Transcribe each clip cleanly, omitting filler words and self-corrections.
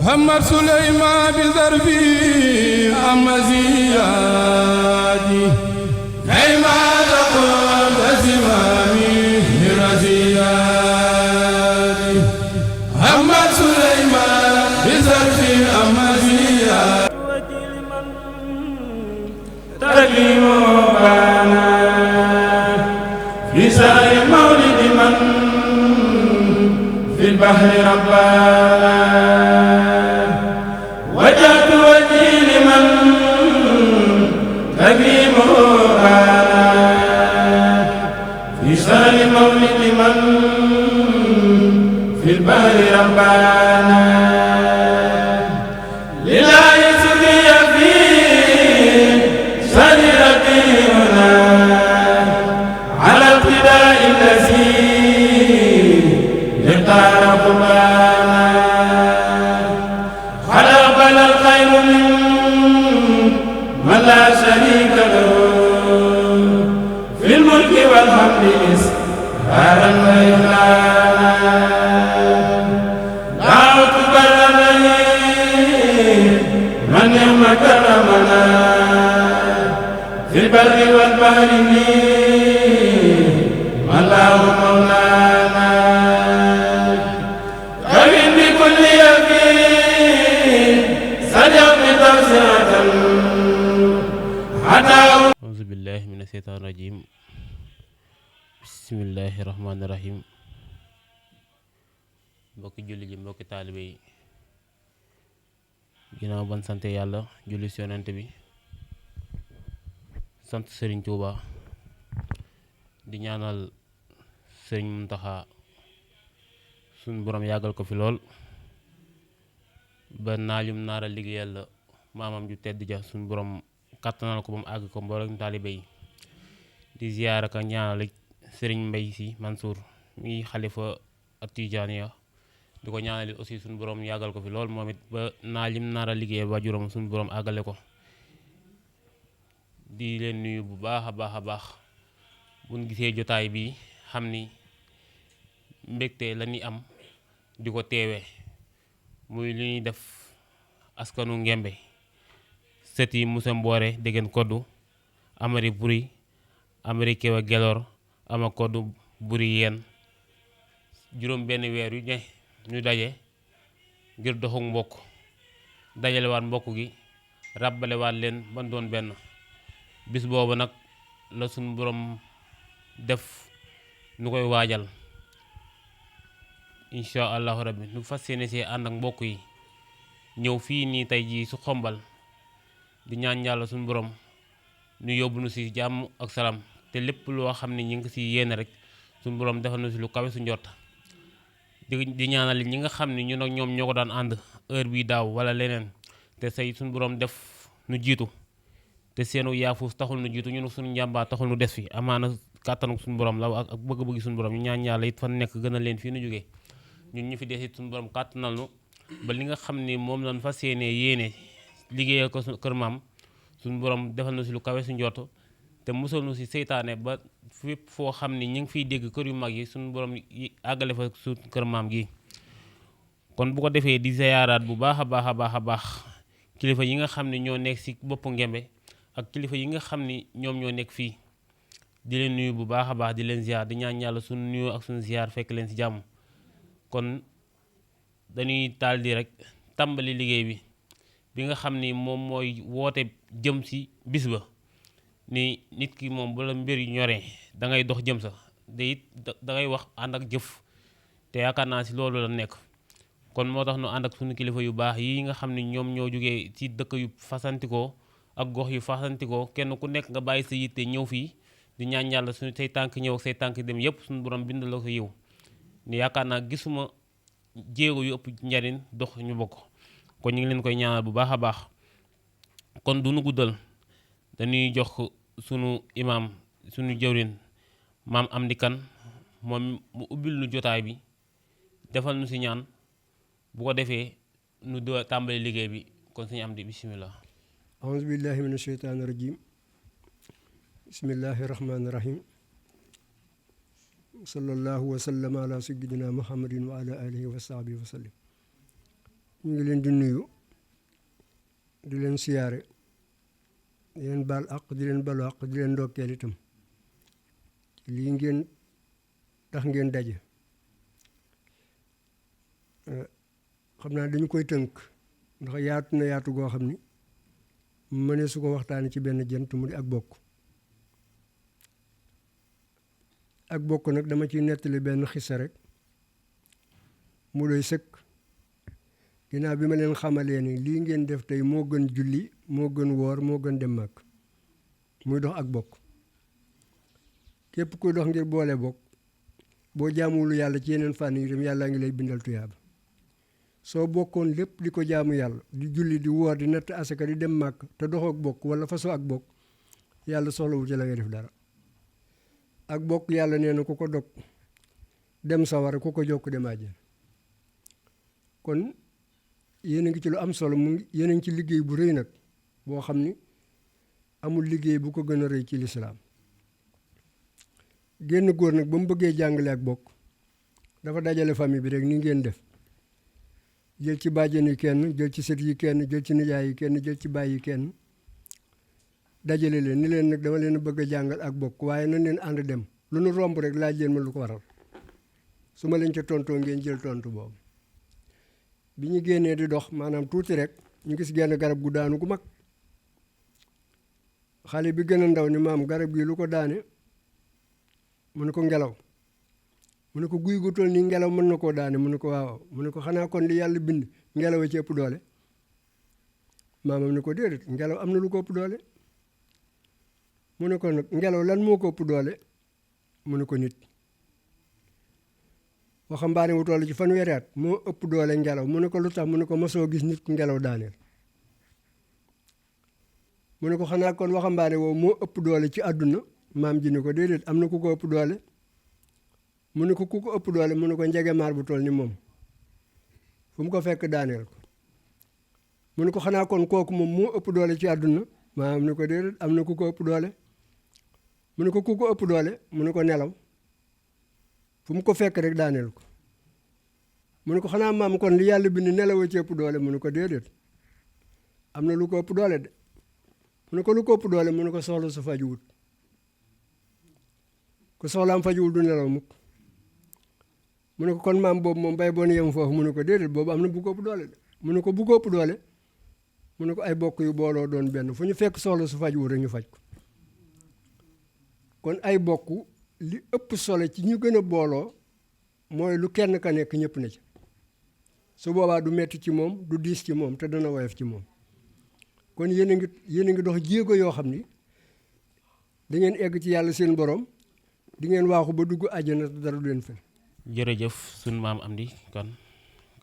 محمد سليمان بذربي أمزيادي كيما تقول زمامي رزيادي محمد سليمان بذربي أمزيادي وجل من تكلم بانا في سائر مولد من في البحر ربنا وجهت وجهي لمن تكريمه بانا في سائر مولد من في البحر ربنا لله سري في سريرتي هنا على ابتداء الذي اختار قربانا خلق الخير من لا شريك له في الملك والحمد إسرارا وإعلانا دعوت بلده من نعم كرمنا في البر والبحر من له مولانا كريم بكل يقين سجد توسعة حتى أعوذ بالله من الشيطان الرجيم بسم الله الرحمن الرحيم mbokki julli ji mbokki taalibe yi ginnaaw ban sant yàlla julli ci yonent bi sant Serigne Touba di ñaanal Serigne Mountakha suñ borom yàggal ko fi lool ba naalim naara liggéeyal la maamam ju tedd ja suñ borom kàttanal ko ba mu àgg ko mboolem taalibe yi di ziyaara ka ñaanal Serigne Mbaye Sy Mansour mi xalifa At-Tijaaniya di ko ñaanal aussi suñ borom yàggal ko fi lool moom it ba naalim naara liggéeyal ba juróom suñ borom àggale ko di leen nuyu bu baax a baax buñ gisee jotaay bi xam ni mbégte la ñuy am di ko teewee muy li ñuy def askanu Ngembe sët yi Moussa Mboore Degen Koddu Amari Buri Amari Kewa Gelor Ama Koddu Buri yeen juróom benn weer yu ne ñu daje ngir doxuk mbokk dajalewaat mbokk gi ràbbalewaat leen ban doon benn bis boobu nag la suñu borom def nu koy waajal incha allahu rabbi nu fas yéene see ànd ak mbokk yi ñëw fii nii tey jii su xombal di ñaan yàlla suñu borom nu yóbbu nu si jàmm ak salaam te lépp loo xam ne ñi ngi si yéene rek suñu borom defal nu si lu kawe su njort di ñaanal ñi nga xam ne ñun ak ñoom ñoo ko daan ànd heure bii daaw wala leneen te say suñu borom def nu jiitu te seenu yaafuus taxul nu jiitu ñun suñu njàmbaar taxul nu des fi amaana kàttanu suñu borom la ak bëgg-bëgg suñu borom ñu ñaan yàlla it fan nekk gën a leen fii nu jógee ñun ñu fi des it suñu borom kàttanal nu ba li nga xam ni moom lañ fas yéene liggéeyal ko kër maam suñu borom defal na si lu kawe su njort te musal nu si seytaane ba fépp foo xam ni ñu ngi fiy dégg kër yu mag yi suñu borom àggale fa su kër maam gi kon bu ko defee di ziyaaraat bu baax a baax kilifa yi nga xam ne ñoo nekk si boppu Ngembe ak kilifa yi nga xam ni ñoom ñoo nekk fii di leen nuyu bu baax a baax di leen ziar di ñaan yàlla suñu nuyu ak suñu ziar fekk leen si jàmm kon dañuy taal di rek tàmbali liggéey bi nga xam ni moom mooy woote jëm si bis ba ni nit ki moom bu la mbir yu ñoree da ngay dox jëm sa de it da ngay wax ànd ak jëf te yaakaar naa si loolu la nekk kon moo tax nu ànd ak suñu kilifa yu baax yi nga xam ni ñoom ñoo jógee ci dëkk yu fasantikoo ak gox yu fasantikoo kenn ku nekk nga bàyyi sa yitte ñëw fii di ñaan yàlla suñu say tànk ñëw ak say tànk dem yépp suñu borom bind la ko yiw ni yaakaar naa gisuma jéego yu ëpp njariñ dox ñu bokk kon ñu ngi leen koy ñaanal bu baax a baax kon du nu guddal dañuy jox sunu imaam sunu jëwrin maam Amdi Kan moom mu ubbil nu jotaay bi defal nu si ñaan bu ko defee nu do tàmbali liggéey bi kon suñu Amdi bismillah أعوذ بالله من الشيطان الرجيم بسم الله الرحمن الرحيم صلى الله وسلم على سيدنا محمد وعلى آله وصحبه وسلم ñu ngi leen di nuyu di leen siyaare di leen baal àq di leen balu àq di leen ndokkeel itam lii ngeen tax ngeen daje xam naa dañu koy tënk ndax yaatu na yaatu goo xam ni mëne su ko waxtaane ci benn jant mu di ak bokk nag dama ciy nettali benn xisa rek mu doy sëkk ginnaaw bi ma leen xamalee ni lii ngeen def tey moo gën julli moo gën woor moo gën dem màkk muy dox ak bokk képp kuy dox ngir boole bokk boo jaamuwul yàlla ci yeneen fànn yi itam yàllaa ngi lay bindal tuyaaba soo bokkoon lépp di ko jaamu yàlla di julli di woor di natt asaka di dem màkk te dox ak bokk wala façon ak bokk yàlla soxlawu ci la nga def dara ak bokk yàlla nee na ku ko dog dem sawara ku ko jokk dem àjjana kon yéen a ngi ci lu am solo yéen a ngi ci liggéey bu rëy nag boo xam ni amul liggéey bu ko gën a rëy ci lislaam génn góor nag ba mu bëggee jàngale ak bokk dafa dajale famille bi rek ni ngeen def jël ci bàjjen yi kenn jël ci sët yi kenn jël ci nijaay yi kenn jël ci baay yi kenn dajale leen ni leen nag dama leen bëgg a jàngal ak bokk waaye nañ leen ànd dem lu nu romb rek laaj leen ma lu ko waral su ma leen ca tontoo ngeen jël tontu boobu bi ñu génnee di dox maanaam tuuti rek ñu gis genn garab gu daanu gu mag xale bi gën a ndaw ni maam garab gi lu ko daane mu ne ko ngelaw mu ne ko guy gu toll nii ngelaw mën na koo daane mu ne ko waaw mu ne ko xanaa kon li yàlla bind ngelaw a ci ëpp doole maamam ne ko déedéet ngelaw am na lu ko ëpp doole mu ne ko nag ngelaw lan moo ko ëpp doole mu ne ko nit waxambaane wu toll ci fanweeri at moo ëpp doole ngelaw mu ne ko lu tax mu ne ko mosoo gis nit ku ngelaw daaneel mu ne ko xanaa kon waxambaane woowu moo ëpp doole ci àdduna maam ji ne ko déedéet am na ku ko ëpp doole mu ne ko ku ko ëpp doole mu ne ko njege maar bu toll ni moom fu mu ko fekk daaneel ko mu ne ko xanaa kon kooku moom moo ëpp doole ci àdduna maam ne ko déedéet am na ku ko ëpp doole mu ne ko ku ko ëpp doole mu ne ko nelaw fu mu ko fekk rek daaneel ko mu ne ko xanaa maam kon li yàlla bind nelaw a ci ëpp doole mu ne ko déedéet am na lu ko ëpp doole de mu ne ko lu ko ëpp doole mu ne ko soxla su fajuwut ku soxlaam fajuwul du nelaw mukk mu ne ko kon maam boobu moom bay boo ne yem foofu mu ne ko déedéet boobu am na bu ko ëpp doole de mu ne ko bu ko ëpp doole mu ne ko ay bokk yu booloo doon benn fu ñu fekk soxla su fajuwul rek ñu faj ko kon ay bokk li ëpp solo ci ñu gën a booloo mooy lu kenn ka nekk ñëpp na ci su boobaa du metti ci moom du diis ci moom te dana woyof ci moom kon yéen a ngi dox jéego yoo xam ni da ngeen egg ci yàlla seen borom di ngeen waaxu ba dugg àjjana te dara du leen fen jërëjëf suñu maam Amdi kon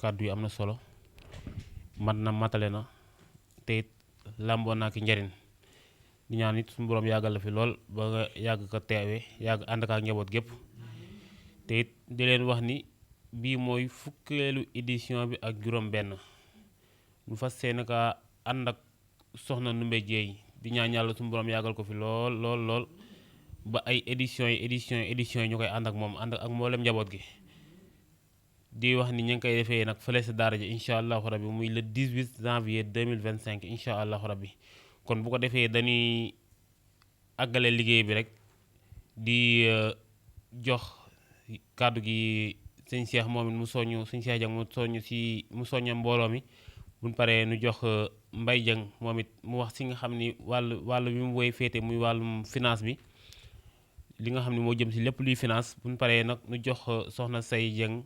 kàddu yi am na solo mat na matale na te it làmboo naa ki njariñ di ñaan it suñu borom yàggal la fi lool ba nga yàgg ko teewee yàgg ànd ak njaboot gépp te it di leen wax ni bii mooy fukkeelu édition bi ak juróom benn ñu fas yéene ka ànd ak soxna Ndoumbé Dieye di ñaan yàlla suñu borom yàggal ko fi lool ba ay éditions yi ñu koy ànd ak moom ànd ak mboolem njaboot gi di wax ni ñu ngi koy defee nag fële sa daara ji incha allahu rabbi muy le 18 janvier 2025 incha allahu rabbi kon bu ko defee dañuy àggale liggéey bi rek di jox kàddu gi sëñ Cheikh moom it mu soññu sëñ Cheikh Dieng mu soñña mbooloo mi buñ paree nu jox Mbaye Dieng moom it mu wax si nga xam ni wàllu bi mu woy féete muy wàllum finance bi li nga xam ne moo jëm si lépp luy finance buñ paree nag nu jox soxna Say Dieng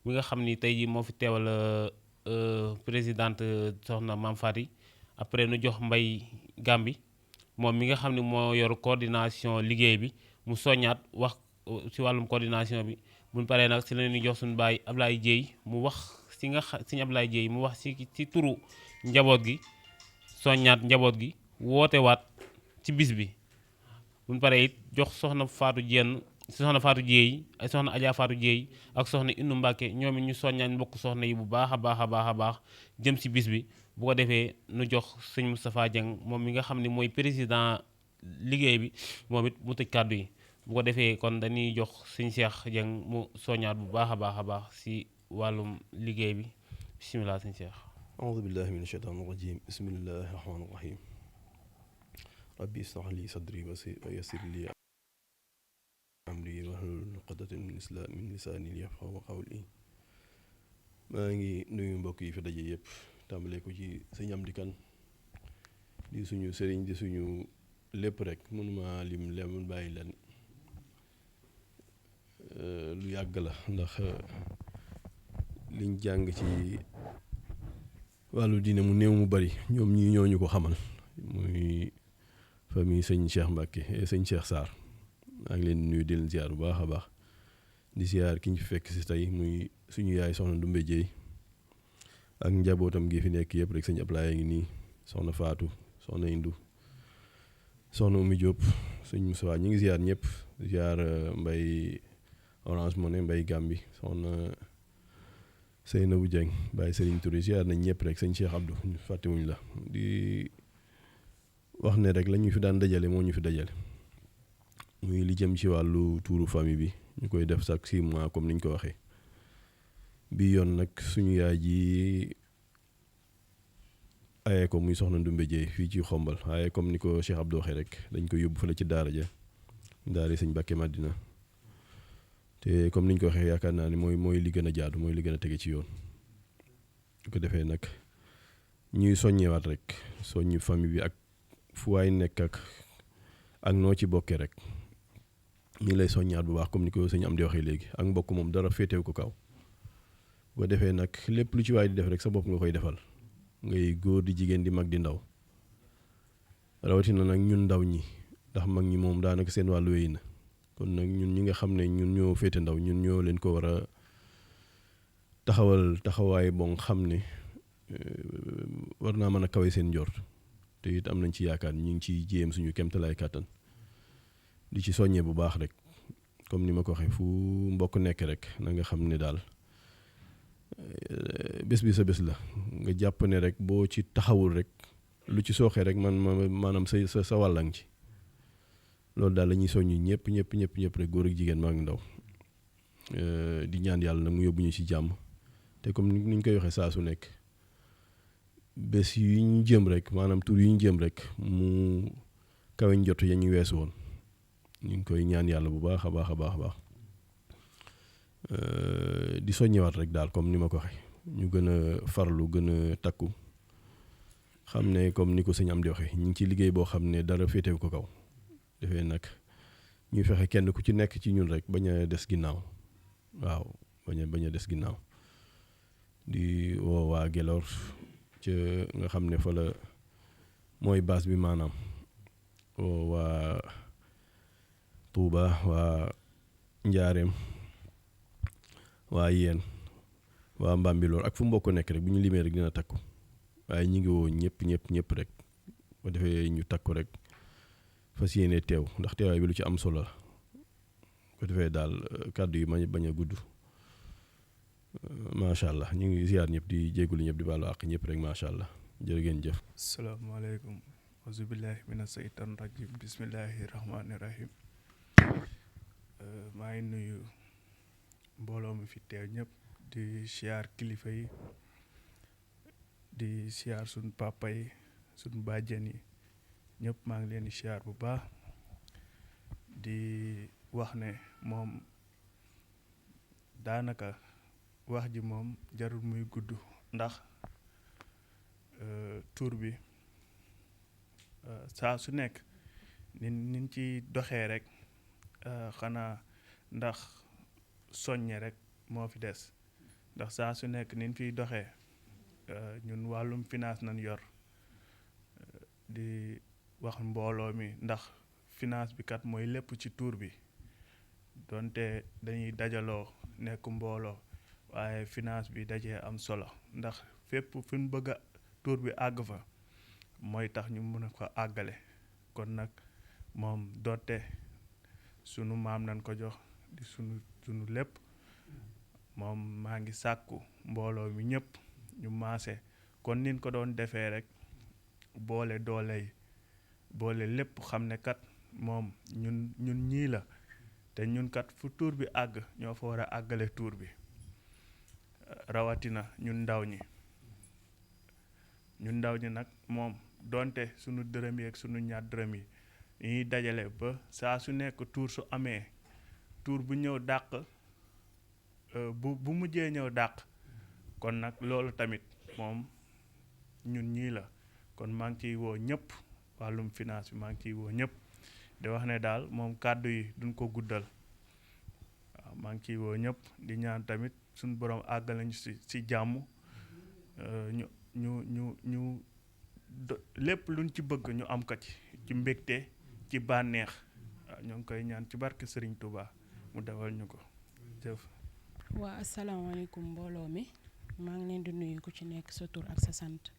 mi nga xam ni tey jii moo fi teewal présidente soxna Mame Faty après nu jox Mbaye Gambi moom mi nga xam ne moo yor coordination liggéey bi mu soññaat wax si wàllum coordination bi buñ paree nag si la ñuy jox suñu baay Ablaye Dieye mu wax si Ablaye Dieye mu wax si turu njaboot gi soññaat njaboot gi woote waat ci bis bi buñ paree it jox soxna Fatou Dieye ay soxna Adja Fatou Dieye ak soxna Innu Mbàkke ñoom it ñu soññaan mbokk soxna yi bu baax a baax jëm si bis bi bu ko defee nu jox sëñ Moustapha Dieng moom mi nga xam ne mooy président liggéey bi moom it mu tëj kàddu yi bu ko defee kon dañuy jox sëñ Cheikh Dieng mu soññaat bu baax a baax si wàllum liggéey bi bisimilah sëñ Cheikh. أعوذ بالله من الشيطان الرجيم بسم الله الرحمن الرحيم ربي اشرح لي صدري ويسر لي أمري واحلل عقدة من lisaani yafqahu qawli maa ngi nuyu mbokk yi fi daje yëpp tàmbalee ko ci sëñ Amdi Kan di suñu sëriñ di suñu lépp rek mënuma lim lemul bàyyi leen lu yàgg la ndax liñ jàng ci wàllu diine mu néew mu bari ñoom ñii ñoo ñu ko xamal muy famille sëñ Cheikh Mbacke sëñ Cheikh Sarr maa ngi leen nuyu di leen ziar bu baax a baax di ziar ki ñu fi fekk si tey muy suñu yaay soxna Ndumbe Jeey ak njabootam gi fi nekk yëpp rek sëñ Ablaye ngi nii soxna Faatu soxna Indu soxna Oumy Diop sëñ Moussa ñu ngi ziar ñëpp ziar Mbay Orange Money Mbay Gambi soxna Seynabou Dieng Baye Serigne Touré ziar nañ ñëpp rek sëñ Cheikh Abdou fàttewuñ la di wax ne rek la ñu fi daan dajale moo ñu fi dajale muy li jëm ci wàllu tuuru famille bi ñu koy def chaque 6 mois comme niñ ko waxee bi yoon nag suñu yaay ji ayee ko muy soxna Ndumbe Jeey fii ci xombal waaye comme ni ko Cheikh Abdou waxee rek dañ ko yóbbu fële ci daara ja daara sëñ Mbàkke Madina te comme niñ ko waxee yaakaar naa ni mooy li gën a jaadu mooy li gën a tege ci yoon bu ko defee nag ñuy soññewaat rek soññi famille bi ak fu waay nekk ak noo ci bokkee rek ñu ngi lay soññaat bu baax comme ni ko sëñ am di waxee léegi ak mbokk moom dara féetewu ko kaw bu ko defee nag lépp lu ci waay di def rek sa bopp nga koy defal ngay góor di jigéen di mag di ndaw rawatina nag ñun ndaw ñi ndax mag ñi moom daanaka seen wàllu wéy na kon nag ñun ñi nga xam ne ñun ñoo féete ndaw ñun ñoo leen ko war a taxawal taxawaay bon xam ne war naa mën a kawe seen njort te it am nañ ci yaakaar ñu ngi ciy jéem suñu kemtalaay kàttan di ci soññee bu baax rek comme ni ma ko waxee fu mbokk nekk rek na nga xam ne daal bés bi sa bés la nga jàpp ne rek boo ci taxawul rek lu ci sooxee rek maanaam sa wàllang ci loolu daal la ñuy soññi ñëpp rek góor ak jigéen maa ngi ndaw di ñaan yàlla nag mu yóbbu ñu ci jàmm te comme ni ñu koy waxee saa su nekk bés yu ñu jëm rek maanaam tur yu ñu jëm rek mu kaweñ jot ya ñu weesu woon ñu ngi koy ñaan yàlla bu baax a baax di soññewaat rek daal comme ni ma ko waxee ñu gën a farlu gën a takku xam ne comme ni ko sëñ am di waxee ñu ngi ci liggéey boo xam ne dara féetewu ko kaw defee nag ñuy fexe kenn ku ci nekk ci ñun rek bañ a des ginnaaw waaw bañ a des ginnaaw di woo waa Gelor ca nga xam ne fa la mooy base bi maanaam woo waa Touba waa Njaareem waa Yeen waa Mbambilor ak fu mbokk nekk rek bu ñu limee rek dina takku waaye ñu ngi woo ñëpp rek ba defee ñu takku rek fas yéene teew ndax teewaay bi lu ci am solo la ko defee daal kàddu yi ma bañ a gudd macha allah ñu ngi ziar ñëpp di jégalu ñëpp di baalu àq ñëpp rek macha allah jërë ngeen jëf. salaamaaleykum auzu billahi mina seytaan rajim bismillahi rahmaani rahim maa ngi nuyu mbooloo mi fi teew ñëpp di siyaar kilifa yi di siyaar suñ papa yi suñ bàjjen yi ñëpp maa ngi leen di siyaar bu baax di wax ne moom daanaka wax ji moom jarul muy gudd ndax tur bi saa su nekk niñ ci doxee rek xanaa ndax soññe rek moo fi des ndax saa su nekk niñ fiy doxee ñun wàllum finance nañ yor di wax mbooloo mi ndax finance bi kat mooy lépp ci tuur bi donte dañuy dajaloo nekk mbooloo waaye finance bi dajee am solo ndax fépp fu ñu bëgg a tuur bi àgg fa mooy tax ñu mën a ko àggale kon nag moom donte sunu maam nañ ko jox di sunu lépp moom maa ngi sàkku mbooloo mi ñëpp ñu maase kon nin ko doon defee rek boole doole yi boole lépp xam ne kat moom ñun ñii la te ñun kat fu tuur bi àgg ñoo fa war a àggale tuur bi rawatina ñun ndaw ñi ñun ndaw ñi nag moom donte sunu dërëm yi ak sunu ñaar dërëm yi ñuy dajale ba saa su nekk tour su amee tour bu ñëw dàq bu mujjee ñëw dàq kon nag loolu tamit moom ñun ñii la kon maa ngi ciy woo ñëpp wàllum finance bi maa ngi ciy woo ñëpp di wax ne daal moom kàddu yi duñ ko guddal waaw maa ngi ciy woo ñëpp di ñaan tamit suñu borom àggal nañu si jàmm ñu lépp luñ ci bëgg ñu am ko ci mbégte ci bànneex waaw ñoo ngi koy ñaan ci barke Serigne Touba mu defal ñu ko jëf. waa asalaamaaleykum mbooloo mi maa ngi leen di nuyu ku ci nekk sa tur ak sa sant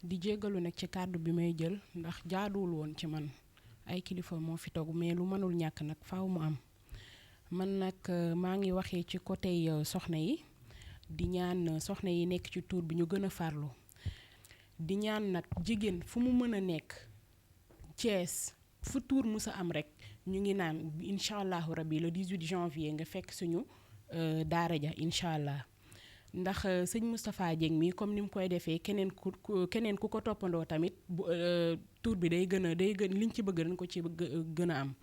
di jéggalu nag ci kàddu bi may jël ndax jaaduwul woon ci man ay kilifa moo fi toog mais lu mënul ñàkk nag faaw mu am man nag maa ngi waxee ci côté soxna yi di ñaan soxna yi nekk ci tuur bi ñu gën a farlu di ñaan nag jigéen fu mu mën a nekk Thiès fu tuur musa am rek ñu ngi naan incha allahu rabbi le 18 janvier nga fekk suñu daara ja incha allah ndax sëñ Moustapha Dieng mi comme ni mu koy defee keneen ku ko toppandoo tamit tuur bi day gën liñ ci bëgg dañ ko ci gën a am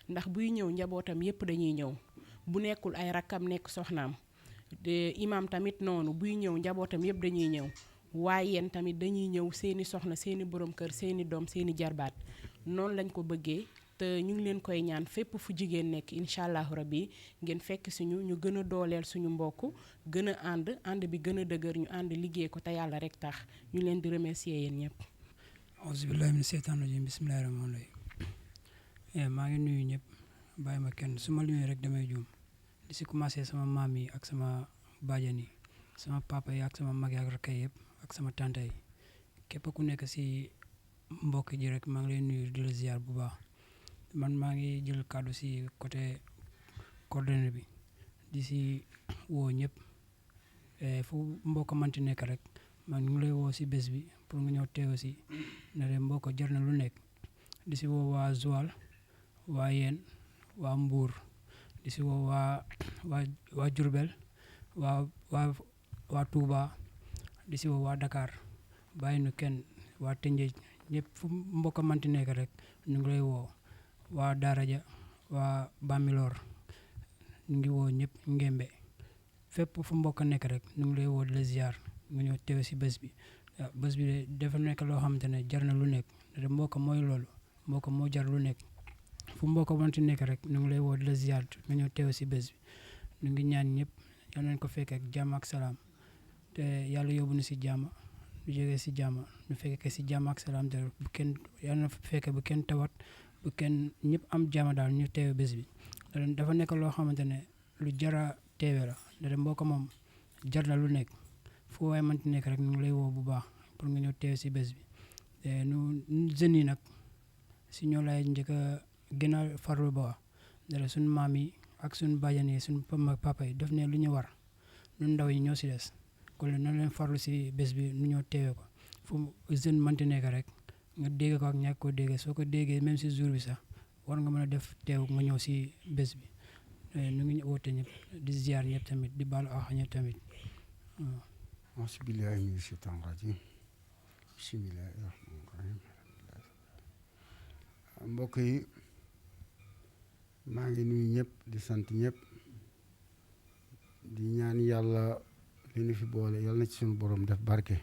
ndax buy ñëw njabootam yépp dañuy ñëw bu nekkul ay rakkam nekk soxnaam imam tamit noonu buy ñëw njabootam yépp dañuy ñëw waaye yéen tamit dañuy ñëw seeni soxna seeni borom kër seeni doom seeni jarbaat noonu lañ ko bëggee te ñu ngi leen koy ñaan fépp fu jigéen nekk incha allahu rabbi ngeen fekk suñu ñu gën a dooleel suñu mbokk gën a ànd bi gën a dëgër ñu ànd liggéey ko te yàlla rek tax ñu leen di remercier yéen ñëpp. auzu billahi mina seytaani rajim bismillahi rahmaani rahim maa ngi nuyu ñëpp bàyyi ma kenn su ma limee rek damay juum di si commencé sama maam yi ak sama bàjjan yi sama papa yi ak sama mag yi ak rakk yëpp ak sama tante yi képp ku nekk si mbokk ji rek maa ngi lay nuyu di la ziar bu baax. man maa ngi jël kàddu si côté coordonnées bi di si woo ñëpp fu mbokk manti nekk rek man ñu ngi lay woo si bés bi pour nga ñëw teew si ne de mbokk jar na lu nekk di si woo waa Joal waa Yeen waa Mbuur di si woo waa Diourbel waa Touba di si woo waa Dakar bàyyi nu kenn waa Tëngéej ñëpp fu mbokk manti nekk rek ñu ngi lay woo waa Daaraja waa Bambilor ñu ngi woo ñëpp Ngembe fépp fu mbokk nekk rek ñu ngi lay woo di la ziar nga ñëw teew si bés bi waaw bés bi de dafa nekk loo xamante ne jar na lu nekk te mbokk mooy loolu mbokk moo jar lu nekk fu mbokk wanti nekk rek ñu ngi lay woo di la ziar nga ñëw teew si bés bi ñu ngi ñaan ñëpp yal nañ ko fekk ak jàmm ak salaam te yàlla yóbbu na si jàmm ñu jógee si jàmm ñu fekk si jàmm ak salaam te bu kenn yàlla na fekk bu kenn tawat bu kenn ñëpp am jàmm daal ñu teewe bés bi dafa nekk loo xamante ne lu jara teewe la da mbokk moom jar na lu nekk fu waaye mënti nekk rek ñu ngi lay woo bu baax pour nga ñëw teewe si bés bi te nu jeunes yi nag si ñoo lay njëkk a gën a farlu ba dara suñu maam yi ak suñu bàjjan yi suñu papa yi def ne lu ñu war lu ndaw yi ñoo si des kon na leen farlu si bés bi nu ñoo teewe ko fu jeune mënti nekk rek nga dégg ko ak ñàkk koo dégg soo ko déggee même si jour bi sax war nga mën a def teew nga ñëw si bés bi ñu ngi woote ñëpp di ziar ñëpp tamit di baalu àq ñëpp tamit waaw. auzu billaahi mina sheytaani rajiim bismillaahi rahmaani rahiim mbokk yi maa ngi nuyu ñëpp di sant ñëpp di ñaan yàlla li ñu fi boole yàlla na ci suñu borom def barke.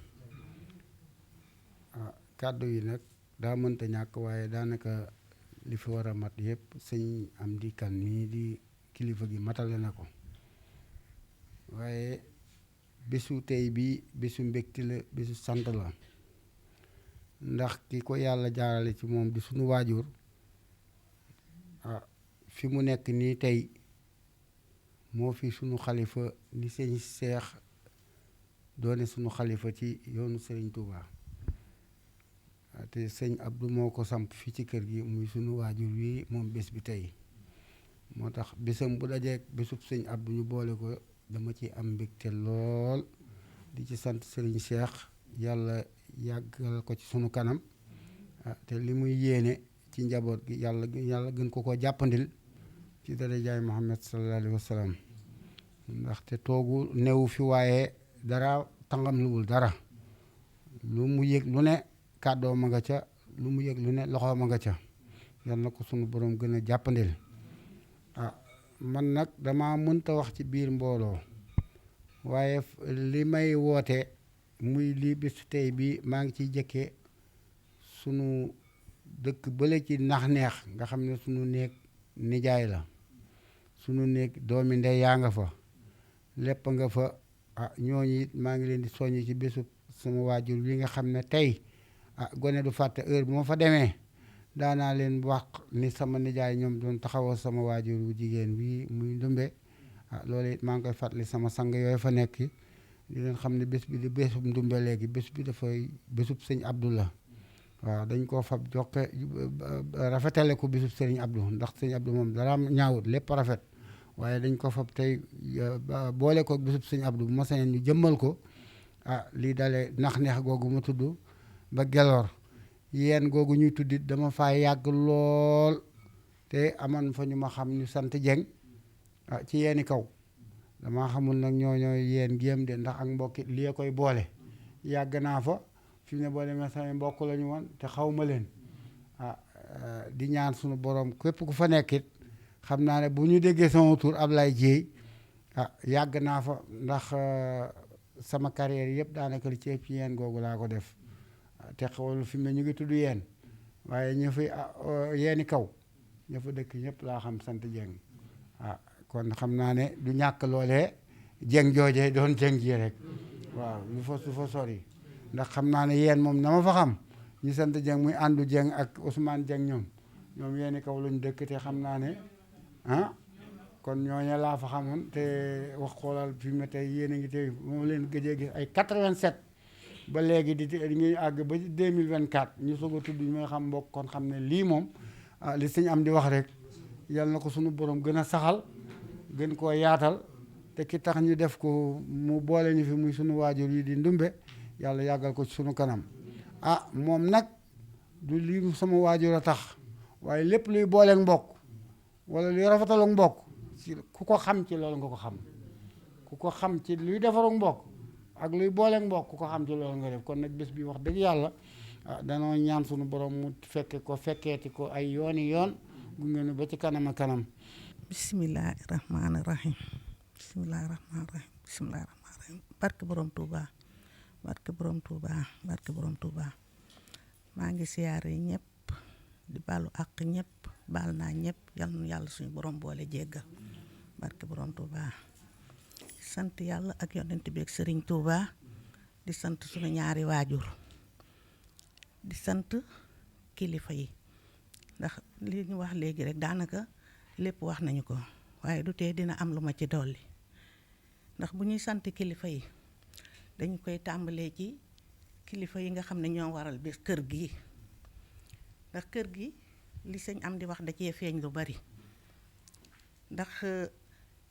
kàddu yi nag daa mënta ñàkk waaye daanaka li fi war a mat yëpp sëñ Amdi Kan nii di kilifa gi matale na ko waaye bésu tey bi bésu mbégte la bésu sant la ndax ki ko yàlla jaarale ci moom di suñu waajur fi mu nekk nii tey moo fi sunu xalifa ni sëñ Seex doone sunu xalifa ci yoonu Sëriñ Tuubaa te sëñ Abdou moo ko samp fii ci kër gi muy sunu waajur wi moom bés bi tey moo tax bésam bu dajeek bésub sëñ Abdou ñu boole ko dama ci am mbégte lool di ci sant Sëriñ Cheikh yàlla yàggal ko ci sunu kanam te li muy yéene ci njaboot gi yàlla gën ko jàppandil ci darajaay Muhammad sallallahu alayhi wa sallam ndaxte toogu newu fi waaye dara tàngam luwul dara lu mu yëg lu ne kàddoo ma nga ca lu mu yëg lu ne loxoo ma nga ca yal na ko sunu borom gën a jàppandil man nag dama mënta wax ci biir mbooloo waaye li may woote muy lii bis tey bi maa ngi ciy jëkkee sunu dëkk bële ci nax neex nga xam ne sunu néeg nijaay la sunu néeg doomi ndey yaa nga fa lépp nga fa ñooñu it maa ngi leen di soññ ci bésu sama waajur wi nga xam ne tey gone du fàtte heure bu ma fa demee daanaa leen wax ni sama nijaay ñoom doon taxawoo sama waajur wu jigéen wi muy ndumbe loolu it maa ngi koy fàttali sama sang yooyu fa nekk di leen xam ne bés bi di bésub ndumbe léegi bés bi dafay bésub sëñ Abdou la waaw dañ koo fab joxe rafetale ko bésub sëriñ Abdou ndax sëñ Abdou moom dara ñaawut lépp rafet waaye dañ ko fab tey boole ko bésub sëñ Abdou bu ma sañoon ñu jëmmal ko lii dalee nax neex googu ma tudd ba Gelor yéen googu ñuy tuddit dama faa yàgg lool te amoon fa ñu ma xam ñu sant Jeng ci yeeni kaw damaa xamul nag ñooy yéen géem de ndax ak mbokki lii koy boole yàgg naa fa fi mu ne boo demee samay mbokk la ñu woon te xaw ma leen di ñaan sunu borom képp ku fa nekkit xam naa ne bu ñu déggee sama tur Ablaye Dieye yàgg naa fa ndax sama carrière yëpp daanaka li ci ëpp yéen googu laa ko def te xawal fi mu ne ñu ngi tudd yéen waaye ñu fi yeeni kaw ña fa dëkk ñëpp laa xam sant Jeng kon xam naa ne du ñàkk loolee Jeng joojee doon Jeng ji rek waaw lu fa sori ndax xam naa ne yéen moom na ma fa xam ñu sant Jeng muy àndu Jeng ak Ousmane Jeng ñoom yeeni kaw lañu dëkk te xam naa ne kon ñooñu laa fa xamoon te wax xoolal fi mu ne tey yéen a ngi tey moom leen gëjee gis ay 87 ba léegi di ngi àgg ba 2024 ñu soog a tudd ñu may xam mbokk kon xam ne lii moom li sëñ am di wax rek yal na ko sunu borom gën a saxal gën koo yaatal te ki tax ñu def ko mu boole ñu fi muy sunu waajur yi di ndumbe yàlla yàggal ko ci sunu kanam moom nag du lii sama waajur a tax waaye lépp luy booleeg mbokk wala luy rafetalu mbokk ci ku ko xam ci loolu nga ko xam ku ko xam ci luy defaru mbokk ak luy booleeg mbokk ku ko xam ci loolu nga def kon nag bés bi wax dëgg yàlla danoo ñaan sunu borom mu fekkeeti ko ay yooni yoon gunge nu ba ci kanam a kanam bismillahi rahmaani rahim barke borom Touba barke borom Touba maa ngi siyaare ñëpp di baalu àq ñëpp baal naa ñëpp yal na yàlla suñu borom boole jéggal barke borom Touba sant yàlla ak yonent bi ak Sëriñ Touba di sant suñu ñaari waajur di sant kilifa yi ndax li ñu wax léegi rek daanaka lépp wax nañu ko waaye du tee dina am lu ma ci dolli ndax bu ñuy sant kilifa yi dañu koy tàmbalee ci kilifa yi nga xam ne ñoo waral bés kër gi ndax kër gi li sëñ am di wax da cee feeñ lu bari ndax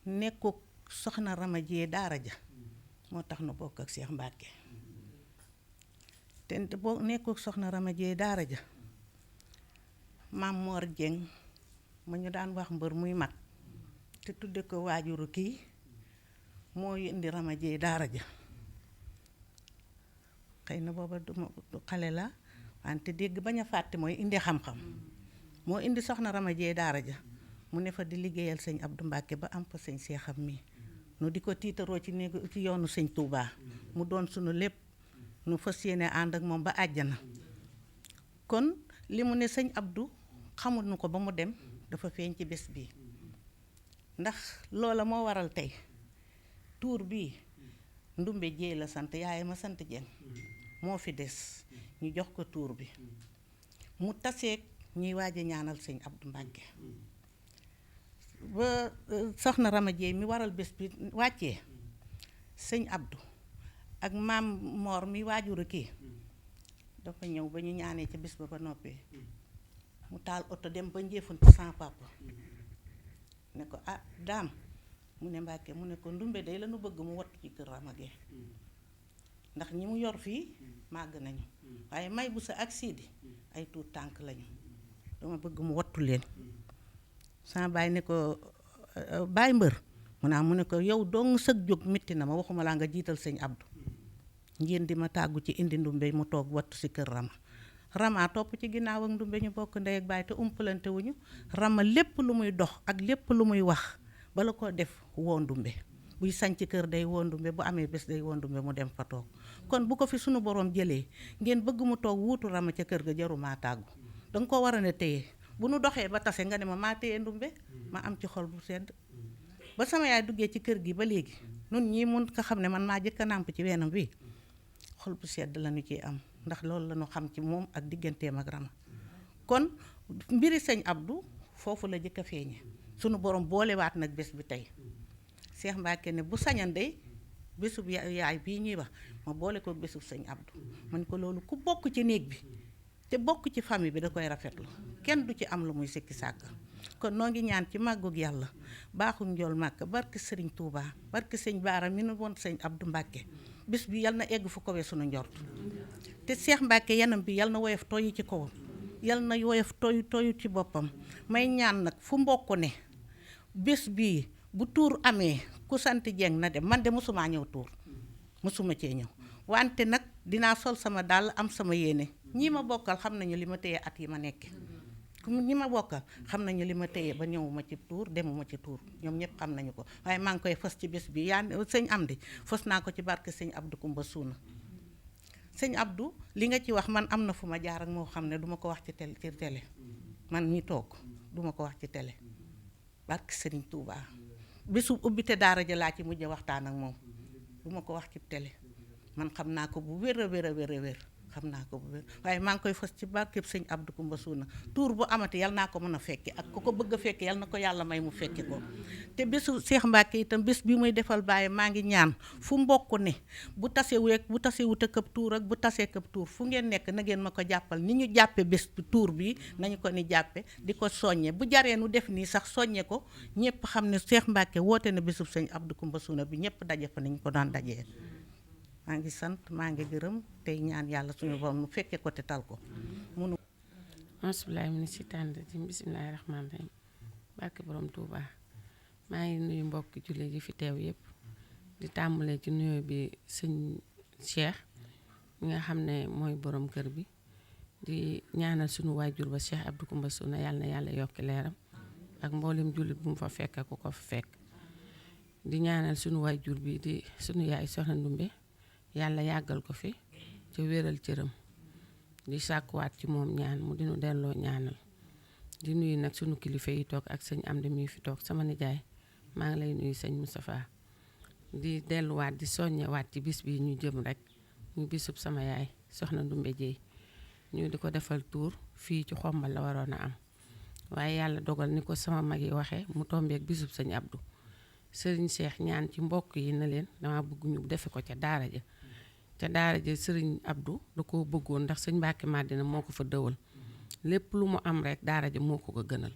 nekku soxna Rama Dieye daara ja moo tax nu bokk ak Cheikh Mbacke te boo nekku soxna Rama Dieye daara ja maam Mor Dieng ma ñu daan wax mbër muy mag te tudde ko waajuru kii moo indi Rama Dieye daara ja xëy na booba du xale la wante dégg bañ a fàtte mooy indi xam-xam moo indi soxna Rama Dieye daara ja mu ne fa di liggéeyal sëñ Abdou Mbacke ba am fa sëñ Seexam mi nu di ko tiitaroo ci néegu ci yoonu sëñ Touba mu doon sunu lépp nu fas yéene ànd ak moom ba àjjana kon li mu ne sëñ Abdou xamul nu ko ba mu dem dafa feeñ ci bés bi ndax loola moo waral tey tuur bii Ndumbe Dieye la sant yaay ma sant Dieng moo fi des ñu jox ko tuur bi mu taseeg ñuy waaje ñaanal sëñ Abdou Mbacke ba soxna Rama Dieye mi waral bés bi wàccee sëñ Abdou ak maam Mor mi waajuru kii dafa ñëw ba ñu ñaanee ca bés ba noppee mu taal oto dem ba njëfantu sans papa ne ko daam mu ne Mbacke mu ne ko Ndumbe day la nu bëgg mu wattu ci kër Rama Gueye ndax ñi mu yor fii màgg nañu waaye may bu sa ak siidi ay tuut tànk lañu dama bëgg mu wattu leen sama baay ne ko baay mbër mu ne ko yow dong sëg jóg mitti na ma waxuma laa nga jiital sëñ Abdou ngeen di ma tàggu ci indi ndumbe mu toog wattu si kër Rama topp ci ginnaaw ak ndumbe ñu bokk ndey ak baay te umpalante wuñu. Rama lépp lu muy dox ak lépp lu muy wax bala ko def woo ndumbe buy sañc kër day woo ndumbe bu amee bés day woo ndumbe mu dem fa toog kon bu ko fi sunu borom jëlee ngeen bëgg mu toog wuutu Rama ca kër ga jarumaa tàggu danga ko war a ne téye bu nu doxee ba tase nga ne ma maa téye ndumbe ma am ci xol bu sedd ba sama yaay duggee ci kër gi ba léegi nun ñii mun ko xam ne man maa jëkk a nàmp ci weenam wi xol bu sedd la ñu ciy am ndax loolu la ñu xam ci moom ak digganteem ak Rama kon mbiri sëñ Abdou foofu la jëkk a feeñe sunu borom boolewaat nag bés bi tey Cheikh Mbacke ne bu sañan day bésub yaay bii ñuy wax ma boole ko bésub sëñ Abdou man ko loolu ku bokk ci néeg bi te bokk ci famille bi da koy rafetlu kenn du ci am lu muy sikki sàkk kon noo ngi ñaan ci màggug yàlla baaxul njool màkk barke sëriñ Touba barke sëñ Baara mi nu woon sëñ Abdou Mbacke bés bi yal na egg fu kowee sunu njort te Cheikh Mbacke yanam bi yal na woyof tooyu ci kawam yal na woyof tooyu ci boppam may ñaan nag fu mbokk ne bés bii bu tuur amee ku sant Jeng na dem man de mosumaa ñëw tuur mosuma cee ñëw wante nag dinaa sol sama dàll am sama yéene ñi ma bokkal xam nañu li ma téye at yi ma nekke ñi ma bokkal xam nañu li ma téye ba ñëwuma ci tuur demuma ci tuur ñoom ñëpp xam nañu ko waaye maa ngi koy fas ci bés bi yaa sëñ Amdi fas naa ko ci barke sëñ Abdou Kumba Suuna sëñ Abdou li nga ci wax man am na fu ma jaar ak moo xam ne duma ko wax ci télé man mi toog duma ko wax ci télé barke sëriñ Touba bésu ubbite daara ja laa ci mujj waxtaan ak moom duma ko wax ci télé man xam naa ko bu wér a wér xam naa ko bu wér waaye maa ngi koy fas ci barkeb sëñ Abdou Kumba Suuna tuur bu amati yal naa ko mën a fekke ak ku ko bëgg a fekke yal na ko yàlla may mu fekke ko te bésu Cheikh Mbacke itam bés bi muy defal bàyyi maa ngi ñaan fu mbokk ne bu tasewut a këb tuur ak bu tasee këb tuur fu ngeen nekk na ngeen ma ko jàppal ni ñu jàppe bés bi tuur bi nañu ko ni jàppe di ko soññe bu jaree nu def nii sax soññe ko ñëpp xam ne Cheikh Mbacke woote na bésub sëñ Abdou Kumba Suuna bi ñëpp daje fa nañu ko daan dajee maa ngi sant maa ngi gërëm tey ñaan yàlla suñu borom mu fekkee ko te tal ko munu bismillaahi mina seytaani rajiim bismillaahi rahmaani rahiim barke borom Touba maa ngi nuyu mbokki jullit yi fi teew yëpp di tàmbalee ci nuyoo bi sëñ Cheikh mi nga xam ne mooy borom kër bi di ñaanal suñu waajur ba Cheikh Abdou Kumba Suuna yàlla na yàlla yokki leeram ak mboolem jullit bu mu fa fekk ku ko fa fekk di ñaanal suñu waajur bi di suñu yaay Soxna Ndumbe yàlla yàggal ko fi ca wéral cëram di sàkkuwaat ci moom ñaan mu dinu delloo ñaanal di nuyu nag sunu kilifa yi toog ak sëñ Amdi mi fi toog sama nijaay maa ngi lay nuyu sëñ Moustapha di delluwaat di soññewaat ci bis bi ñu jëm rek ñu bisub sama yaay Soxna Ndumbe Jeey ñu di ko defal tuur fii ci Xombal la waroon a am waaye yàlla dogal ni ko sama mag yi waxee mu tombeek bisub sëñ Abdou sëriñ Cheikh ñaan ci mbokk yi na leen dama bëgg ñu defe ko ca daara ja sëriñ Abdou da koo bëggoon ndax sëñ Mbàkke Madina moo ko fa dëwal lépp lu mu am rek daara ja moo ko ko gënal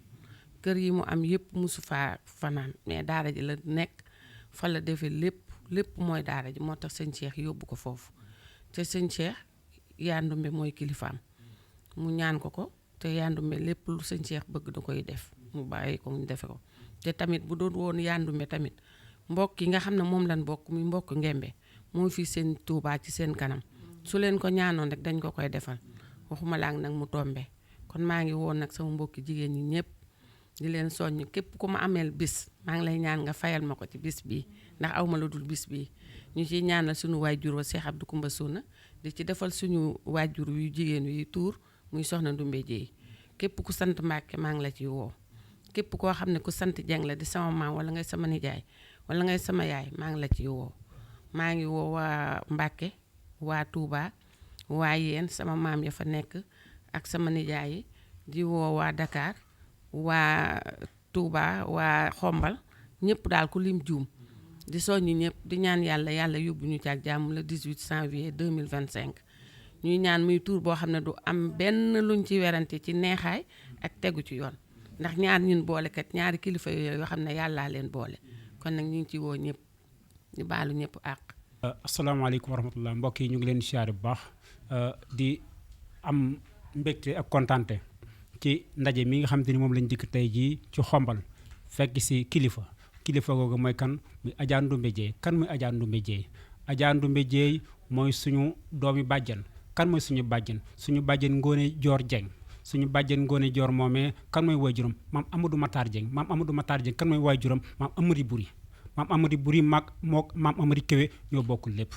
kër yi mu am yépp musu faa fanaan mais daara ji la nekk fa la defee lépp mooy daara ji moo tax sëñ Cheikh yóbbu ko foofu te sëñ Cheikh Yandumbe mooy kilifaam mu ñaan ko te Yandumbe lépp lu sëñ Cheikh bëgg da koy def mu bàyyi ko mu defe ko te tamit bu doon woon Yandumbe tamit mbokk yi nga xam ne moom lan bokk muy mbokk ngembe moo fi seen Tuubaa ci seen kanam su leen ko ñaanoon rek dañ ko koy defal waxuma laak nag mu tombe kon maa ngi woon nag sama mbokki jigéen ñi ñëpp di leen soññ képp ku ma ameel bis maa ngi lay ñaan nga fayal ma ko ci bis bii ndax awma lu dul bis bii ñu ciy ñaanal suñu waajur wa Cheikh Abdou Kumba Suuna di ci defal suñu waajur yu jigéen yu tuur muy Soxna Ndumbe Jeey képp ku sant Mbàkke maa ngi la ci woo képp koo xam ne ku sant Jeng la di sama maam wala ngay sama nijaay wala ngay sama yaay maa ngi la ci woo maa ngi woo waa Mbàkke waa Touba waa Yeen sama maam ya fa nekk ak sama nijaay yi di woo waa Dakar waa Touba waa Xombal ñëpp daal ku lim juum di soññi ñëpp di ñaan yàlla yóbbu ñu ci ak jàmm le 18 janvier 2025 ñuy ñaan muy tuur boo xam ne du am benn luñ ci werante ci neexaay ak tegu ci yoon ndax ñaar ñun boolekat ñaari kilifa yooyu yoo xam ne yàllaa leen boole kon nag ñu ngi ci woo ñëpp di baalu ñëpp àq. asalaamaaleykum wa rahmatullah mbokk yi ñu ngi leen di siyaare bu baax di am mbégte ak kontante ci ndaje mi nga xam te ni moom lañ dikk tey jii ci Xombal fekk si kilifa googu mooy kan muy Adja Ndumbe Jeey kan muy Adja Ndumbe Jeey Adja Ndumbe Jeey mooy suñu doomi bàjjan. Kan mooy suñu bàjjan Ngoone Joor Jeng. Suñu bàjjen Ngoone Joor moomee kan mooy waajuram maam Amadou Matar Dieng. Maam Amadou Matar Dieng kan mooy waajuram maam Amari Buri. Maam Amari Buri maag maam Amari Kéwé ñoo bokk lépp.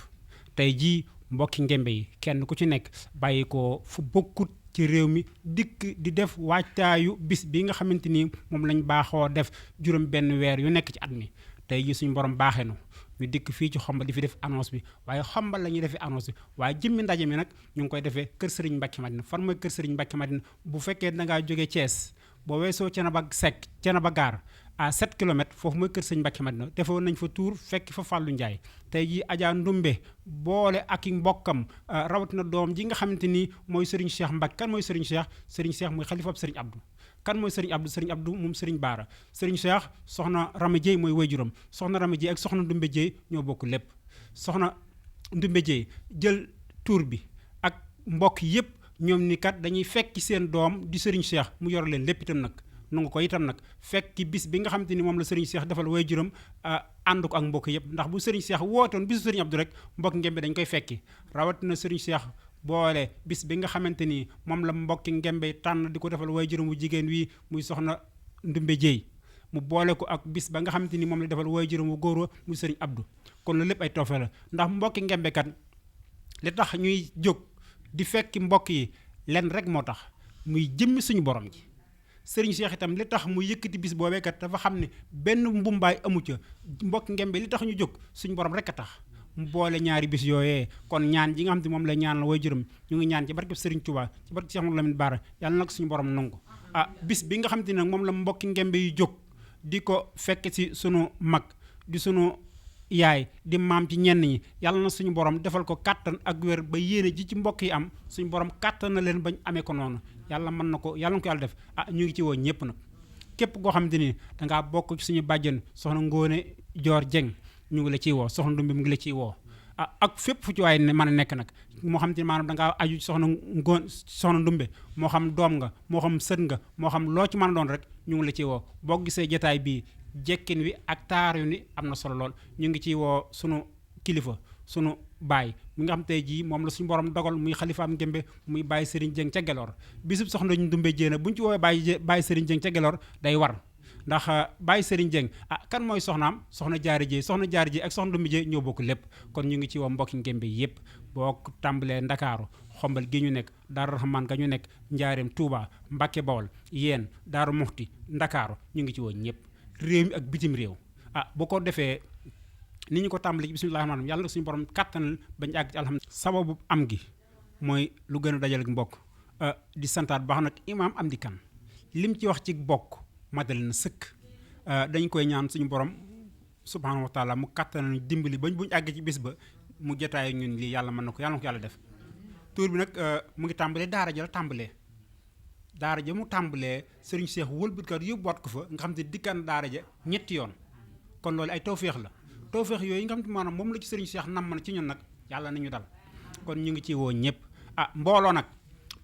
Tey jii mbokki ngembe yi kenn ku ci nekk bàyyi ko fu bokkut ci réew mi dikk di def waajtaayu bis bi nga xamante ni moom lañ baaxoo def juróom benn weer yu nekk ci at mi. Tey jii suñu borom baaxee na ñu dikk fii ci Xombal di fi def annonce bi waaye Xombal la ñuy defee annonce bi waaye jëmmi ndaje mi nag ñu ngi koy defee kër Serigne Mbacke Madina. Fan mooy kër Serigne Mbacke Madina bu fekkee da ngaa jógee Thiès boo weesoo Thiénaba Gare à 7 kilomètres foofu mooy kër Serigne Mbacke Madina defoon nañ fa tour fekk fa Fallou Ndiaye. Tey jii Adja Ndumbe boole ak i mbokkam rawatina doom ji nga xamante ni mooy Serigne Cheikh Mbacke. Kan mooy Serigne Cheikh? Serigne Cheikh mooy xalifab Serigne Abdou. Kan mooy Serigne Abdou? Serigne Abdou moom Serigne Baara. Serigne Cheikh soxna Rama Dieye mooy waajuram. Soxna Rama Dieye ak soxna Ndumbe Dieye ñoo bokk lépp. Soxna Ndumbe Dieye jël tour bi ak mbokk yépp ñoom ni kat dañuy fekki seen doom di Serigne Cheikh mu yor leen lépp itam nag nangu ko itam nag fekki bis bi nga xamante ni moom la Serigne Cheikh defal waajuram ànd ko ak mbokk yépp ndax bu Serigne Cheikh wootoon bisu Serigne Abdou rek mbokk ngembe dañ koy fekki rawatina Serigne Cheikh boole bis bi nga xamante ni moom la mbokki ngembe tànn di ko defal waajuram wu jigéen wi muy soxna Ndumbe Dieye mu boole ko ak bis ba nga xamante ni moom la defal waajuram wu góor wa muy Serigne Abdou. Kon loolu lépp ay toofe la ndax mbokki ngembe kat li tax ñuy jóg di fekki mbokk yi lenn rek moo tax muy jëmmi suñu borom ji. Serigne Cheikh itam li tax mu yëkkati bis boobee kat dafa xam ne benn mbumbaay amu ca mbokki ngembe li tax ñu jóg suñu borom rek a tax mu boole ñaari bis yooyee. Kon ñaan ji nga xam te moom la ñaanal waajuram ñu ngi ñaan ci barke Serigne Touba ci barke Cheikh Mouhamadou Lamine Bara yàlla na ko suñu borom nangu. Bis bi nga xam te nag moom la mbokki ngembe yi jóg di ko fekk ci sunu mag di sunu yaay di maam ci ñenn ñi yàlla na suñu borom defal ko kàttan ak wér ba yéene ji ci mbokk yi am suñu borom kàttan na leen bañ amee ko noonu yàlla mën na ko yàlla na ko yàlla def. Ñu ngi ci woo ñëpp nag képp koo xamante ni dangaa bokk ci suñu bàjjen soxna Ngoone Joor Jeng ñu ngi la ciy woo soxna Ndumbe mu ngi la ciy woo. Ak fépp fu ci waaye ne mën a nekk nag moo xam te ni maanaam dangaa aju soxna Ndumbe moo xam doom nga moo xam sët nga moo xam loo ci mën a doon rek ñu ngi la ciy woo. Boo gisee jotaay bii jekkin wi ak taar yu ni am na solo lool ñu ngi ciy woo sunu kilifa sunu baay mi nga xam tey jii moom la suñu borom dogal muy xalifaam Ngembe muy Baye Serigne Dieng ca Gelor bisub soxna Ndumbe Dieng bu ñu ci woowee Baye Serigne Dieng ca Gelor day war ndax Baye Serigne Dieng kan mooy soxnaam soxna Jaara Dieng ak soxna Ndumbe Dieng ñoo bokk lépp. Kon ñu ngi ci woo mbokki Ngembe yépp boo tàmbalee Ndakaaru Xombal gi ñu nekk Daaru Rahman ga ñu nekk Njaareem Touba Mbacke Bawol yéen Daaru Muxti Ndakaaru ñu ngi ci woo ñëpp réew mi ak bitim réew. bu ko defee ni ñu ko tàmbalee ci bismillaahi rahmaani rahiim yàlla na suñu borom kàttanal bañ àgg ci alhamdulilah. sababu am gi mooy lu gën a dajal ak mbokk di santaat baax nag imaam Amdi Kan lim ci wax ci bokk matal na sëkk. dañ koy ñaan suñu borom subhaanahu wa taala mu kàttanal dimbali bañ buñ àgg ci bis ba mu jotaay ñun lii yàlla mën na ko yàlla def. tuur bi nag mu ngi tàmbalee daara ja la tàmbalee daara ja mu tàmbalee Serigne Cheikh wëlbatkat yóbbuwaat ko fa nga xam te dikkaan daara ja ñetti yoon kon loolu ay tawféex la tawféex yooyu nga xam te maanaam moom la ci Serigne Cheikh namm na ci ñun nag yàlla nañu dal kon ñu ngi ci woo ñëpp. Mbooloo nag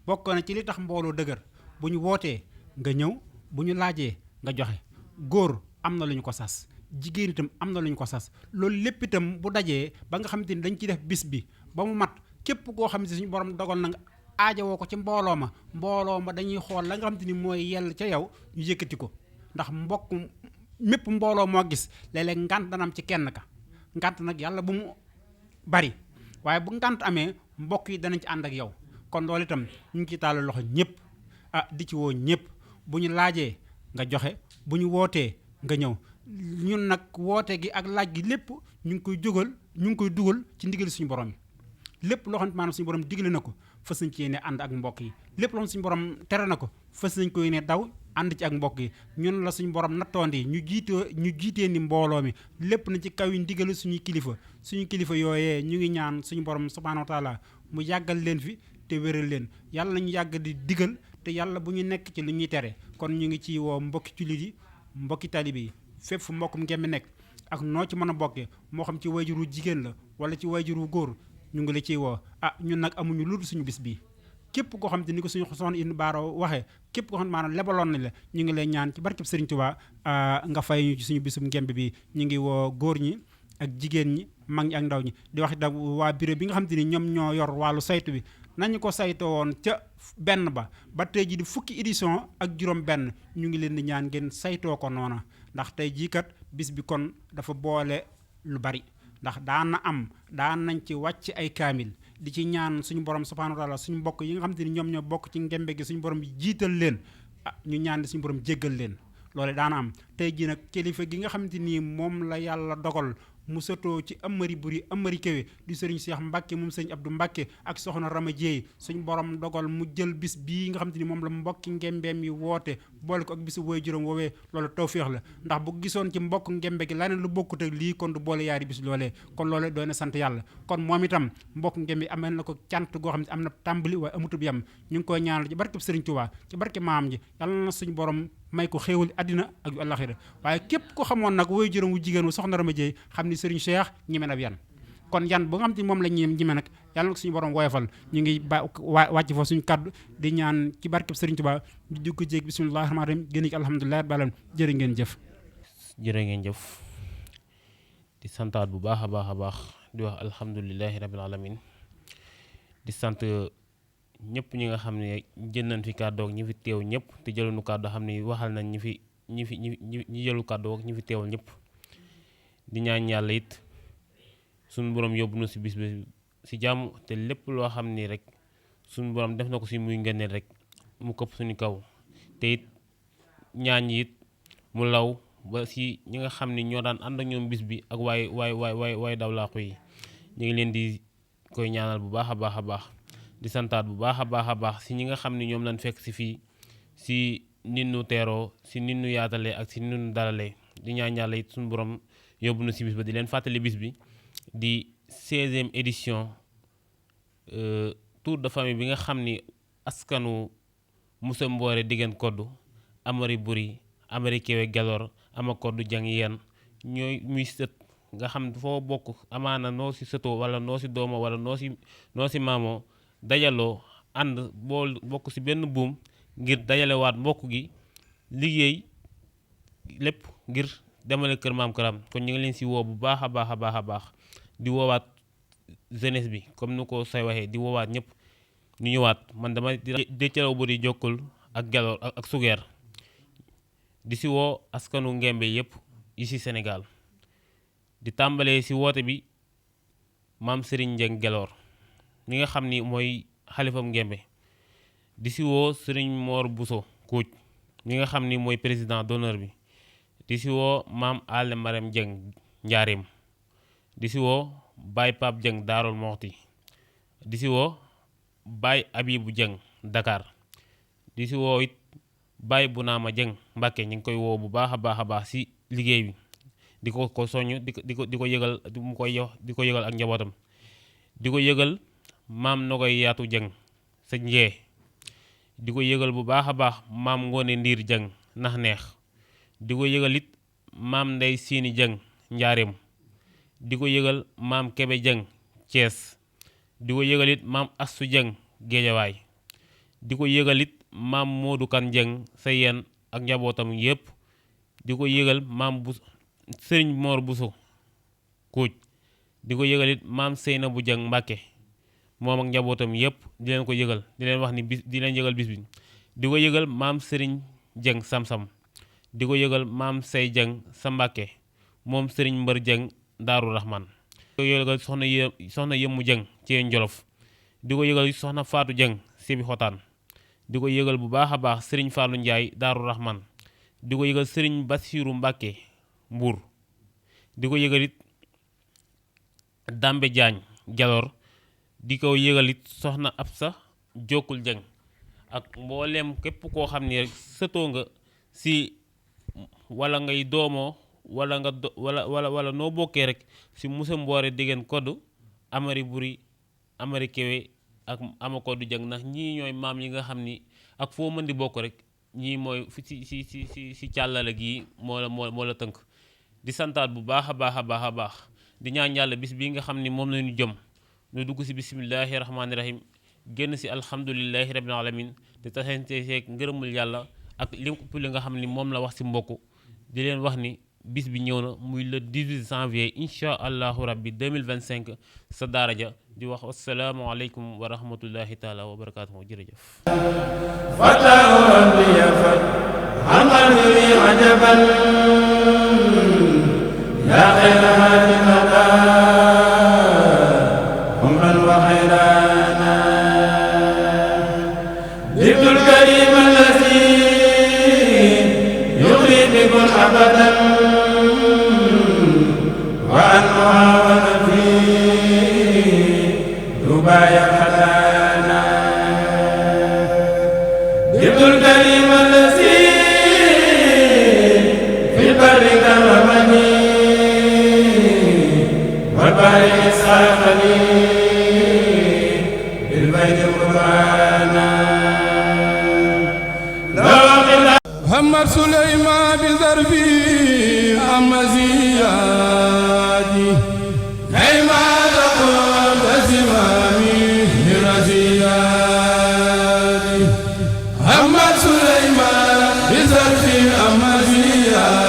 bokk na ci li tax mbooloo dëgër bu ñu wootee nga ñëw bu ñu laajee nga joxe góor am na lu ñu ko sas jigéen itam am na lu ñu ko sas loolu lépp itam bu dajee ba nga xamante ni dañ ci def bis bi ba mu mat képp koo xam ne suñu borom dogal na nga aajowoo ko ci mbooloo ma dañuy xool la nga xamante ni mooy yell ca yow ñu yëkkati ko ndax mbokk mépp mbooloo moo gis léeg-léeg ngant dana am ci kenn ka ngant nag yàlla bu mu bari waaye bu ngant amee mbokk yi danañ ci ànd ak yow kon loolu itam ñu ngi ci tàllal loxo ñëpp di ci woo ñëpp bu ñu laajee nga joxe bu ñu wootee nga ñëw ñun nag woote gi ak laaj gi lépp ñu ngi koy dugal ci ndigal suñu borom yi lépp loo xam ne maanaam suñu borom digle na ko fas nañ ci yéene ànd ak mbokk yi lépp loo xam suñu borom tere na ko fas nañ ko yéene daw ànd ci ak mbokk yi ñun la suñu borom nattoon ñu jiitee ni mbooloo mi lépp na ci kaw yi ndigal suñu kilifa yooyee ñu ngi ñaan suñu borom subhaanahu wa taala mu yàggal leen fi te wéral leen yàlla nañu yàgg di digal te yàlla bu ñu nekk ci lu ñuy tere kon ñu ngi ci woo mbokki jullit yi mbokki talibe yi fépp fu mbokkum Ngembe nekk ak noo ci mën a bokkee moo xam ci wayjuru jigéen la wala ci wayjuru góor ñu ngi la ciy woo ñun nag amuñu lu dul suñu bis bii képp koo xam te ni ko suñu soxna Indi Baaro waxee képp koo xam ne maanaam lebaloon nañ la ñu ngi lay ñaan ci barkeb Serigne Touba nga fay ñu ci suñu bisum Ngembe bi ñu ngi woo góor ñi ak jigéen ñi mag ñi ak ndaw ñi di wax itam waa bureau bi nga xam te ni ñoom ñoo yor wàllu saytu bi nañu ko saytoo woon ca benn ba tey ji di fukki édition ak juróom benn ñu ngi leen di ñaan ngeen saytoo ko noona ndax tey jii kat bis bi kon dafa boole lu bari ndax daan nañ ci wàcc ay kaamil di ci ñaan suñu borom subhanahu wa taala suñu mbokk yi nga xam te ni ñoom ñoo bokk ci ngembe gi suñu borom jiital leen ñu ñaan suñu borom jéggal leen loole daana am tey jii nag kilifa gi nga xamante ni moom la yàlla dogal mu sëtoo ci Amari Buri Amari Kewe di sëriñ Cheikh Mbacke moom sëriñ Abdou Mbacke ak soxna Rama Dieye suñ borom dogal mu jël bis bii nga xamante ni moom la mbokki ngembeem yi woote boole ko ak bisu woy juróom woowee loolu tawféex la ndax bu gisoon ci mbokk ngembe gi laneen lu bokkut ak lii kon du boole yaari bis loolee kon loolee doy na sant yàlla kon moom itam mbokk ngembe amee na ko cant goo xam ne am na tàmbali waaye amutub yam ñu ngi koy ñaanal ci barkeb sëriñ Tuubaa ci barke maam ji yàlla na suñu borom may ko xéewal àddina ak yu àllaxira waaye képp ko xamoon nag woy juróom wu jigéen wu soxna Rama Dieye xam ni sëriñ Cheikh ñime na yan kon yan ba nga xam te moom la ñime nag yàlla na ko suñu borom woyofal ñu ngi wàcc foofu suñu kaddu di ñaan ci barkeb sëriñ Tuubaa di dugg jéeg bismillahi rahmaani rahim génn ci alhamdulilah balam jërë ngeen jëf di santaat bu baax a baax di wax alhamdulilahi rabbil alamin di sant ñëpp ñi nga xam ne jël nañ fi kàddu ak ñi fi teew ñëpp te jëluñu kàddu xam ne waxal nañ ñi jëlu kàddu ak ñi fi teewal ñëpp di ñaan yàlla it suñu borom yóbbu na si bis bi si jàmm te lépp loo xam ni rek suñu borom def na ko si muy ngëneel rek mu këpp suñu kaw te it ñaan it mu law ba si ñi nga xam ni ñoo daan ànd ak ñoom bis bi ak waaye dawlaaxu yi ñu ngi leen di koy ñaanal bu baax a baax di santaat bu baax a baax si ñi nga xam ni ñoom lañ fekk si fii si nit nu teeroo si nit nu yaatalee ak si nit nu dalalee di ñaan yàlla it suñu borom yóbbu na si bis ba di leen fàttali bis bi di 16e édition tour de famille bi nga xam ni askanu Moussa Mboore Digeen Koddu Amari Buri Amari Kewe Gelor ama Koddu Jang Yeen ñooy muy sët nga xam foo bokk amaana noo si sëtoo wala noo si doomo wala noo si maamoo dajaloo ànd bokk si benn buum ngir dajalewaat mbokk gi liggéey lépp ngir demale kër maam këram kon ñu ngi leen si woo bu baax a baax di woowaat jeunesse bi comme nu ko say waxee di woowaat ñëpp ñu ñëwaat man dama di calaw bu di jokkul ak Gelor ak Sugeer di si woo askanu ngembe yëpp yi si Sénégal di tàmbalee si woote bi maam Serigne Dieng Gelor mi nga xam ni mooy xalifam ngembe di si woo Serigne Mor Bousso Kouj mi nga xam ni mooy président d'honneur bi di si woo maam Ale Marème Dieng Njaareem di si woo Baye Pape Dieng Daarul Moxti di si woo Baye Abibou Dieng Dakar di si woo it Baye Bunaama Dieng Mbàkke ñu ngi koy woo bu baax a baax si liggéey bi di ko soññ di ko yëgal di ko yëgal ak njabootam di ko yëgal maam Nogoy Yaatu Dieng sa njee di ko yëgal bu baax a baax maam Ngoone Ndiir Dieng nax neex di ko yëgal it maam Ndey Siini Dieng Njaareem di ko yëgal maam Kebe Dieng Thiès di ko yëgal it maam Assu Dieng Géejawaay di ko yëgal it maam Moodu Kan Dieng sa yeen ak njabootam yépp di ko yëgal maam bu Sëriñ Mor Bousso Kouj di ko yëgal it maam Seynabu Dieng Mbàkke moom ak njabootam yépp di leen ko yëgal di leen wax ni bis di leen yëgal bis bi di ko yëgal maam Sëriñ Dieng Sam-Sam di ko yëgal maam Sey Dieng sa Mbàkke moom Sëriñ Mbër Dieng Daaru Rahman di ko yëgal soxna Yëmmu Dieng ci Njolof di ko yëgal soxna Faatu Dieng Sébi Xotaan di ko yëgal bu baax a baax Sëriñ Fallou Ndiaye Daaru Rahman di ko yëgal Sëriñ Basiiru Mbàkke Mbuur di ko yëgal it Dambe Jaañ Gelor di ko yëgal it soxna Absa Jokkul Dieng ak mbooleem képp koo xam ni rek sëtoo nga si wala ngay doomoo wala nga wala noo bokkee rek si Moussa Mboore Digeen Koddu Amari Buri Amari Kewe ak ama Koddu Dieng ndax ñii ñooy maam yi nga xam ni ak foo mën di bokk rek ñii mooy fi si càllale gii moo la tënk di santaat bu baax a baax di ñaan yàlla bis bii nga xam ni moom la ñu jëm ñu dugg si bisimillahi rahmaani rahim génn si alhamdulilahi rabbil alamin te taxante seeg ngërëmul yàlla ak li nga xam ni moom la wax si mbokk di leen wax ni bis bi ñëw na muy le 18 janvier incha allahu rabbi 2025 sa daara ja di wax asalaamaaleykum wa rahmatullahi taala wa barakaatuhu jërëjëf فتاه ربي عن قلبي عجبا يا خير هادي عمرا وخيرانا ذكر الكريم الذي يغري بكم ابدا وان معاون فيه دبايا خلانا ذكر الكريم الذي في البر كرمني والبر إسحاقني بالبيت قربانا محمد سليمان بذربي أما زيادي كيما تقول زمامي برزيادي محمد سليمان بذربي أما زيادي